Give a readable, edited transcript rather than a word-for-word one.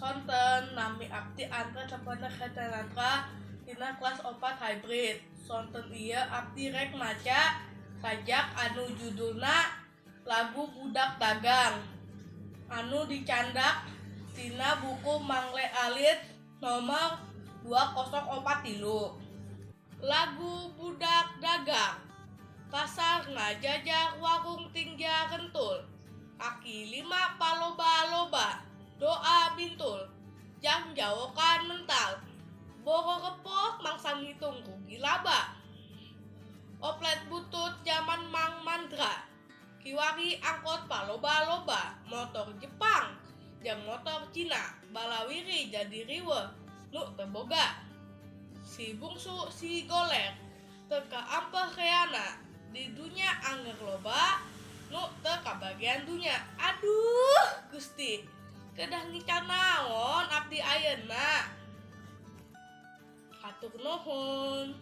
Sonten, nami abdi Andra Sampurna Khetanatra dina kelas 4 hybrid. Sonten ieu abdi rek maca sajak anu judulna Lagu Budak Dagang anu dicandak tina buku Mangle Alit nomor 2043. Lagu Budak Dagang. Pasar ngajajar warung tingja rentul, kaki lima paloba-loba, doa bintul, jang jawokan mental, boro repok mangsa ngitung rugi laba. Oplet butut zaman Mang Mandra, kiwari angkot paloba-loba, motor Jepang jeung motor Cina, balawiri jadi riweuh nu teu boga. Si bungsu si goler teu kaampeh reana, di dunya angger loba nu teu kabagian dunya. Aduh Gusti, kedah ngical naon abdi ayeuna? Hatur nuhun.